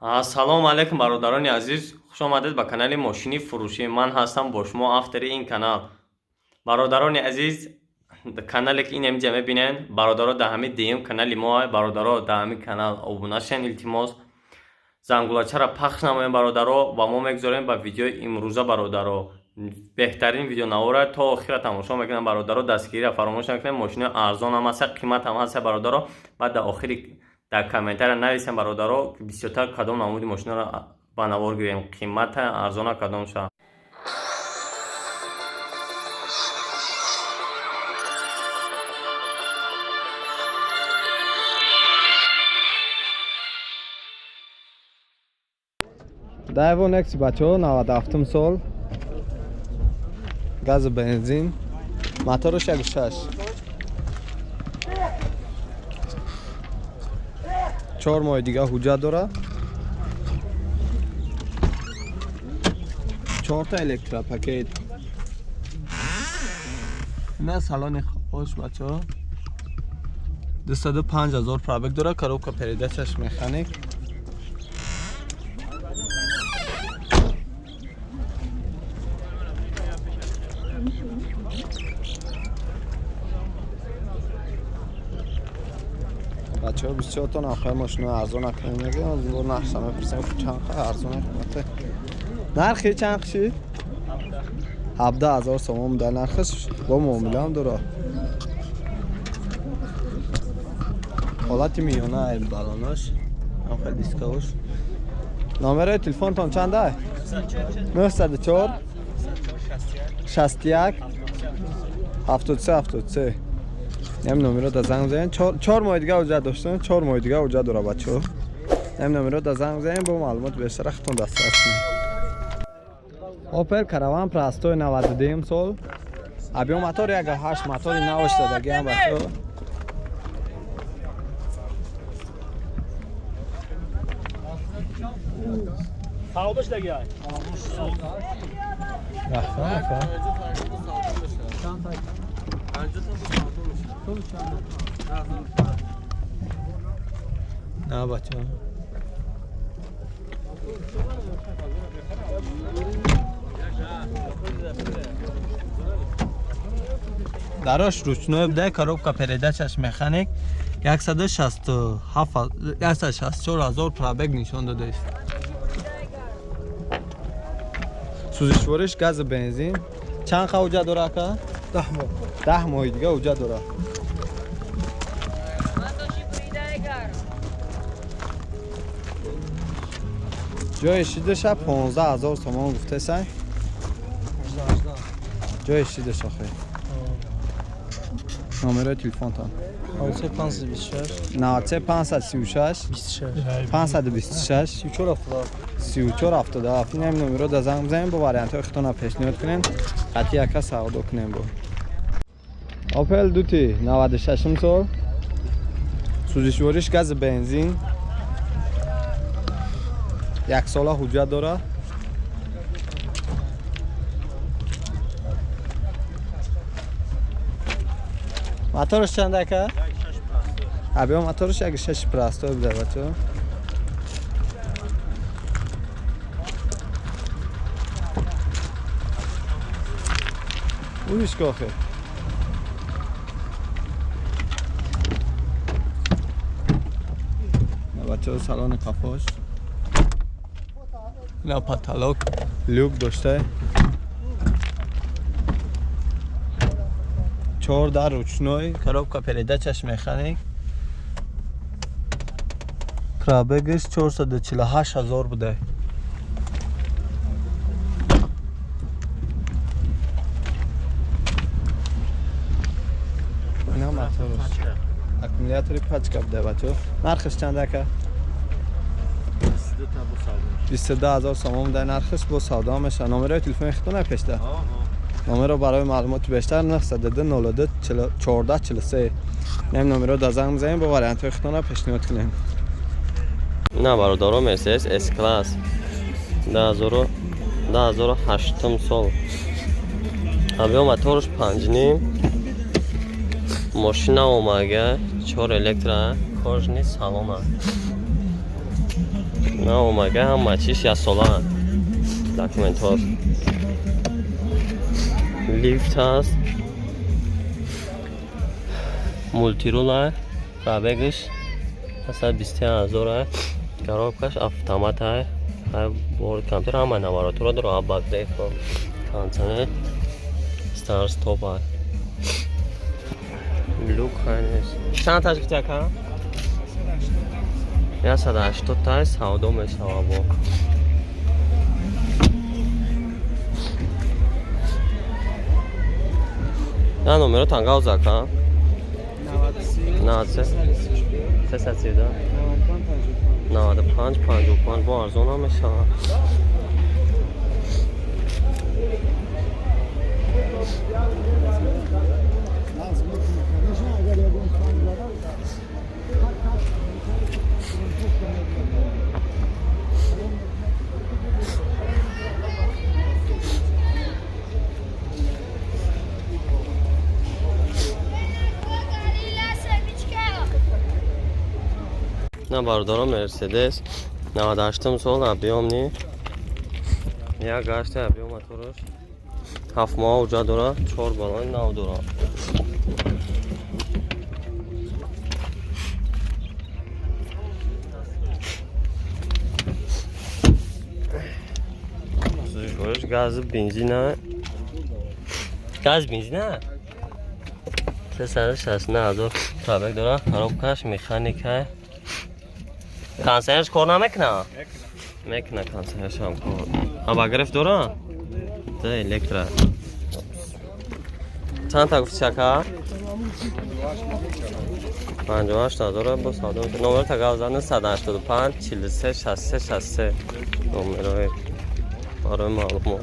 Ассалому алайкум, бародарони азиз, хуш омадед ба канали Мошини фурӯшӣ. Ман ҳастам бо шумо, автори ин канал. Бародарони азиз, канале ки ин ҳамиҷа мебинед, бародаро, дар ҳамин дуюм канали мо. Бародаро, дар ҳамин канал обуна шавед, илтимос, зангулачаро пахш намоем, бародаро. Ва мо мегузорем ба видеои имрӯза. Бародаро, беҳтарин видеонавора то охира тамошо мекунам. Бародаро, дастгириро фаромӯш накунем. Мошинои арзон ҳам ҳаста, қимат ҳам ҳаста, бародаро. Баъд дар охири дар комментария нависем, бародаро, ки бисёртар кадом намуди мошинаро ба навор гирем, қимата, арзона кадом ша. Daewoo Nexia, бачаҳо, 97 сол, газу бензин, мотораш 1.6, 4 моҳи дига ҳуҷҷат дора, чорта электропакет. На салони хош, бачаҳо, 205 000 пробег дора, коробка передачаш механик. Бачаҳо, бисёртон ахои мошино арзон накунем мегӯям, бо нархша мепурсем, чанд ха арзон қимате. Нархи чанд шид? 17 000 сомон дар нархаш, бо муомилаам дора. Ҳолати миёна балонош, ам хел дискаош. Номерои телефонтон чанда? 904 61 73 73. Нем номеро да занг занем. 4 моҳи дига ҳуҷҷат доштам, 4 моҳи дига ҳуҷҷат дора, бачаҳо. Нем номеро да занг занем, бо маълумоти бештара худтон дастрас кунем. Опел Караван простой, 92 сол, объём мотор 1.8, мотори навш дадагиам, бачаҳо. Савдош дагиай. Рафта, рафта. На, бачаҳо. Дарош ручной буда, коробка передачаш механик, 167 164 ҳазор пробег нишон додааст. Сӯзишвориш газу бензин. Чанд ха ҳуҷҷат дора, ака? 10 моҳ. 10 моҳи дига ҳуҷҷат дора. Ҷои шидаша 15 000 сомон гуфтесай. Ҷои шидаш охе. Номерои телефонтон? 526. 93 536. 26. 526. 34 77. 34 77. Инам номеро да занг бизанем, бо вариантҳои худтона пешниҳод кунем, қатъи яка савдо кунем. Бо Опел Дути, 96 сол, сӯзишвориш гази бензин, яксола ҳуҷҷат дора. Мотораш чанд, ака? Объём мотораш 1.6 простой буда, бачаҳо. Униш кохе. Бачаҳо, салони қафош. На, потолок люк дошта. Чор дар ручной, коробка передачаш механик. Пробегаш 448 ҳазор буда. Ина мотораш. Аккумулятори пачка буда, бачаҳо. Нархаш чанд, ака? 22 ҳазор сомон буда нархаш, бо савдо меша. Номерои телефони худтон пешта? Номеро барои маълумоти бештар 902 02 14 43. Нем номеро да занг бизанем, бо вариантҳои худтона пешниҳод кунем. На, бародаро, Мерседес С класс 2008 сол, объём моторш 5.5, мошина омага, чор электро, кожаный салона. На омага ҳама чиз яксолаанд. Документҳо. Лифт ҳаст. Мультирул а, пробегаш 121 000, коробкаш автомат а, борт компютер, ҳама наворотро дора, обогрев, кондиционер, старт стоп а. Люк хайнес. Чанд таш гуфти, ака? 180 та, савдо мешава бо. На номеро танга ака? 93 332 95 55. Бо арзон ҳам мешавад. На, бародаро, Мерседес 98 сол, объёмный, як гашти, объём мотораш, 7 моҳ уҷа дора, чор балони нав дора. Гази, бензина, газ, бензина, 369 000 пробег дора, коробкаш механика, кондиционерш кор намекуна? Мекуна, кондиционершам кор. Обогрев дора? Да, электро. Чанд та гуфти, ака? 58 000 бо савдо. Номер тага зад: 985 43 63 63, номерои барои маълумот.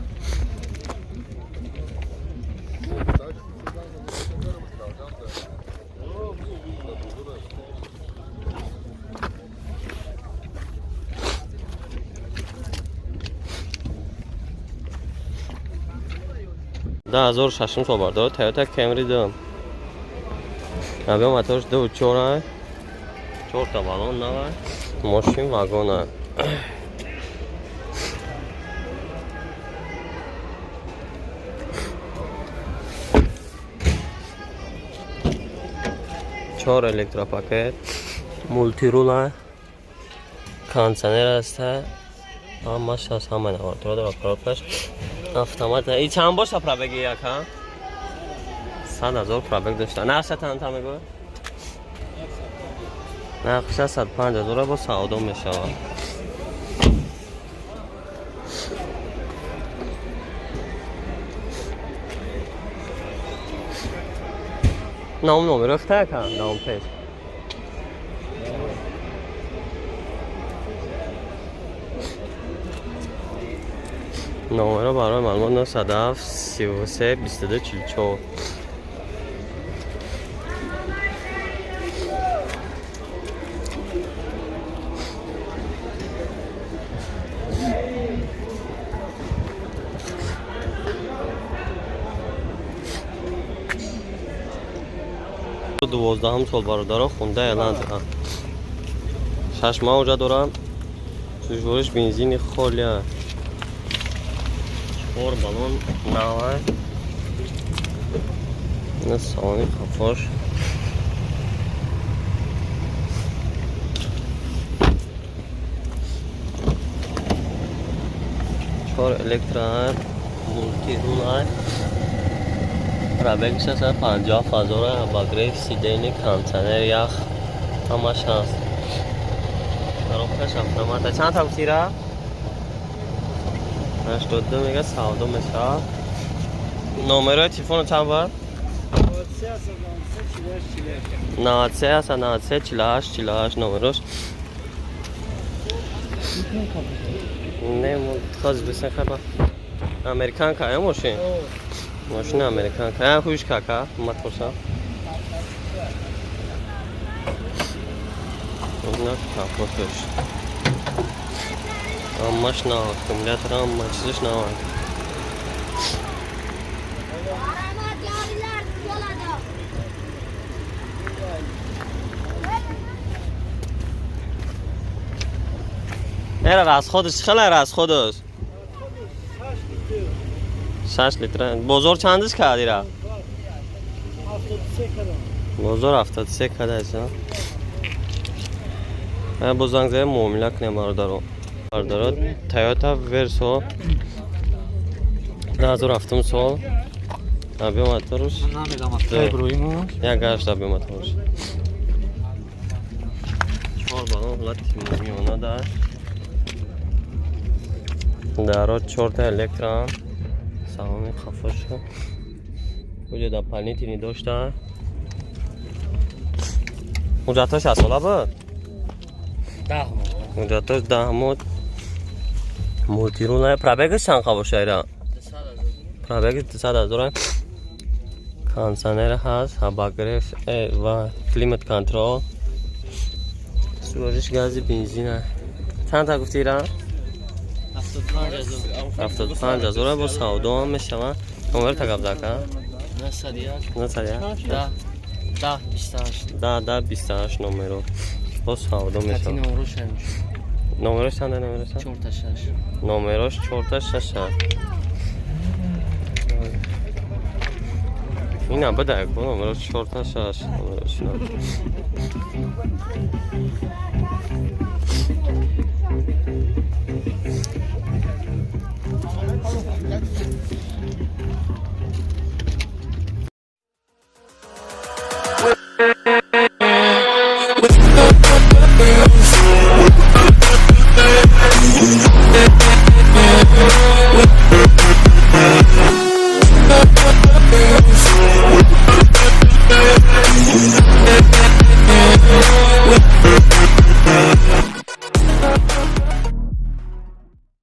2006 сол, бардор, Тойота Кемри ду. Объём моторш ду чора. Чорта баллон нава. Мошин вагона. Чор электропакет, мультирула, кондиционер аста, ҳамаш ҳаст, ҳама навартура дора, коробкаш автомат. И чанд боша пробеги, яка? 100 000 пробег дошта. Нархша чанд та мегӯ? Нархша 105 000, бо савдо мешавад. Ном номеро хта, яка? Ном пеш. Номеро барои маълумот: 97 33 22 44. 12-ҳум сол, бародаро, Хундай Элантра, 6 моҳ уҷа дорам, сӯзишвориш бензини холия, чор баллон нава, ина салони хафош. Чор электро, мультирул, пробег 657 000, обогрев сидений, кондиционер, ях, ҳамаш ҳаст, коробкаш автомата. Чанд та гуфтира? 82 мега, савдо мешавад. Номерои телефоно чанд бад? 93 93 48 48 номерош. Не, хоз бисен хаба. Американка е мошин? Мошина американка. Я хуш кака, матоша. На капоташ. Ҳамаш нав, аккумулятор, ҳама чизаш нав. Rahmat yorilar bo'ladi. Эра расходаш чӣ хела расходаш? 6 литр. Бозор чандиш кард ира? Бозор 73 кардааст. Бо занг зада муомила кунем бародаро. Бародаро, Toyota Verso 2007 сол. Биомад торуш. Як гашта биомад торуш. Чор балон ҳолати миёна дар. Даро чорта электроам. Салони хафашу. Уҷо дополнительный дошта. Ҳуҷҷатҳош аз сола буд? 10 моҳ. Ҳуҷҷатҳош 10 моҳ. Мультирула, пробегаш чанд қа боша ира? Пробеги 200 0-а. Кондиционер ҳаст, обогрев ва климат контрол. Сӯзиш гази бензина. Чанд та гуфти ира? 75 000. 75 0-а, бо савдо ҳам мешавад. Номер та гап зака. 901 901 10 10 28. 10 10 28 номеро. Бо савдо мешавад. Номерош. Номерош чанда, номерош? 4 та 6. Номерош 4 та 6. Ина бада бо номерош 4 та 6 номерош ина.